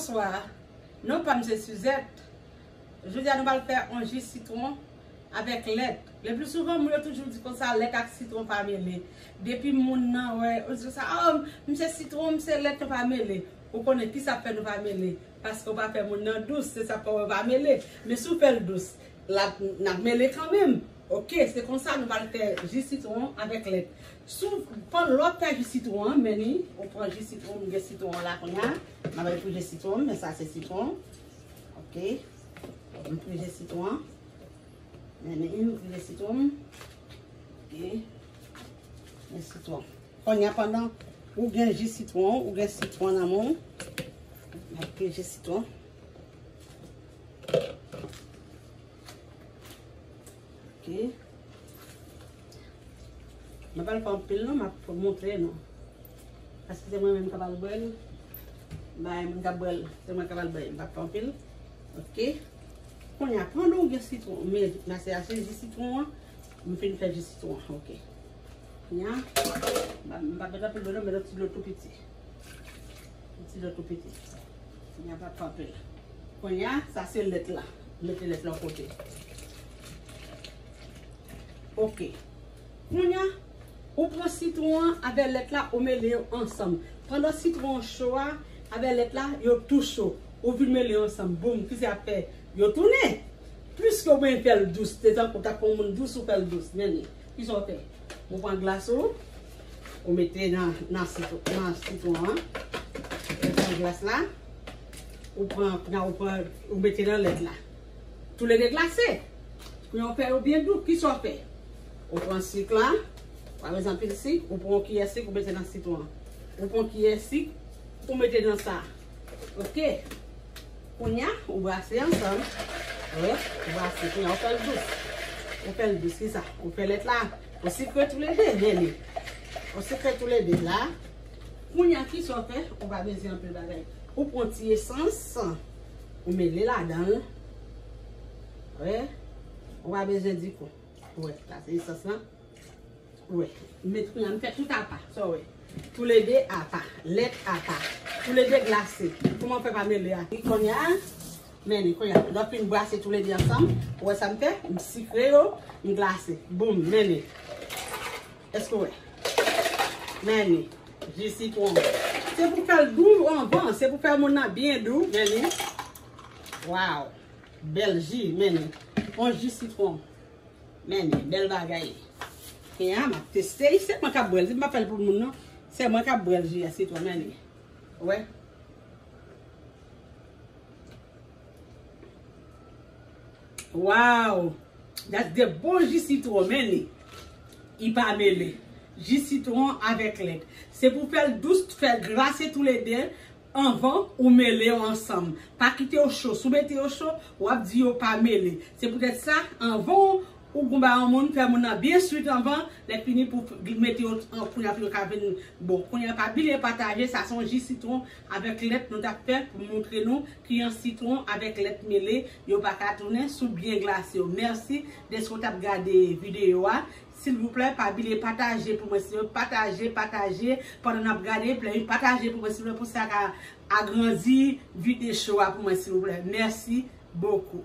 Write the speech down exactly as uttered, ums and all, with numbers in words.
Bonswa. Non pa m se Suzette. Jodi a nou pral fè yon ji sitwon avèk lèt. Le pli souvan moun yo toujou di konsa lèt ak sitwon pa mele. Depi moun nan wè, ou di sa, oh, m se sitwon, m se lèt, nou pa mele. Ou konnen kisa k fè nou pa mele? Paske w pa fè moun nan dous, se sa k fè w pa mele. Men si w fè l dous, l ap, n ap mele kanmenm. Oke, se konsa nou pral fè ji sitwon avèk lèt. Sou, pandan w ap fè ji sitwon an, men ni, ou pran ji sitwon, m gen sitwon an la kounye a. M ap epije sitwon, men sa se sitwon. Oke. M epije sitwon an. Men ni, m epije sitwon. Oke. Men sitwon. Kounye a, pandan ou gen ji sitwon, ou gen sitwon nan men w, m ap epije sitwon. Oke. Mwen pa pral fè anpil non, m ap montre nou. Paske se mwen menm k ap al bwè l. Bay moun k ap bwè l, se mwen k ap al bwè l. M p ap fè anpil. Oke. Kounye a, pandan w gen sitwon, men, m ase, ase ji sitwon an, m fin fè ji sitwon an. Oke. Kounye a, m p ap, m p ap met anpil dlo non, met yon ti dlo tou piti. Yon ti dlo tou piti. Kounye a pa twò pil. Kounye a, sa se lèt la. Mete lèt la yon kote. Oke. Kounye a, ou pran sitwon an avè lèt la, ou mele yo ansanm. Pandan sitwon an cho a, avè lèt la, yo tou cho. Ou vin mele yo ansanm. Boum, kisa y ap fè? Yo tounen. Pliske ou vin fè l dous, se tankou w t ap pran yon moun dous, ou fè l dous. Men li. Kisa w fè? Ou pran glas ou, ou mete nan, nan sitwon, nan sitwon an. Ou pran glas la, ou pran, ou pran, ou mete nan lèt la. Toulede glase. Kounye a ou fè yo byen dou, kisa w fè? Ou pran sik la, ou pa bezwen anpil sik, ou pran yon kiyè sik, ou mete nan sitwon an. Ou pran yon kiyè sik, ou mete nan sa. Oke. Kounye a, ou brase ansanm. Wi, ou brase. Kounye a, ou fè l dous. Ou fè l dous, kisa? Ou fè lèt la. Ou sikre toulede, men li. Ou sikre toulede la. Kounye a, kisa w fè? Ou pa bezwen anpil bagay. Ou pran ti esans, ou mele ladan l. Wi. Ou pa bezwen dikou. Wi, sa se esans lan. Wi, met kounye a, m fè tout apa, sa w wè. Toulede apa, lèt apa, toulede glase. Kòman w fè pa mele a? Kounye a, men li, kounye a, lè w fin brase toulede ansanm, ou wè sa m fè? M sikre yo, m glase. Boum, men li. Èske w wè? Men li. Ji sitwon. Se pou fè l dou anvan, se pou fè moun nan byen dou, men li. Waw. Bèl ji, men li. On ji sitwon. Men li, bèl bagay. Kounye a, m ap teste. Se mwen k ap bwè l. Si m pa fè l pou moun, non. Se mwen k ap bwè l, ji a, sitwon. Men li. Ou wè? Waw! That's the bon ji sitwon, men li. Li pa mele. Ji sitwon avèk lèt. Se pou fè l dous, fè l glase toulede. Anvan ou mele yo ansanm, pa kite yo cho. Si w mete yo cho, w ap di yo pa mele. Se poutèt sa, anvan w, ou gon ba yon moun, fè moun nan byen swit anvan, lè fini pou mete yo an, kounye a pou yo ka vin bon. Kounye a pa bliye pataje, sa se yon ji sitwon avèk lèt nou t ap fè pou montre nou ki yon sitwon avèk lèt mele, yo pa ka tounen si w byen glase yo. Mèsi dèske w t ap gade videyo a. Silvouplè, pa bliye pataje pou mwen, silvouplè. Pataje, pataje. Pandan n ap gade, pataje pou mwen, silvouplè, pou sa ka agrandi videyo a pou mwen, silvouplè. Mèsi bokou.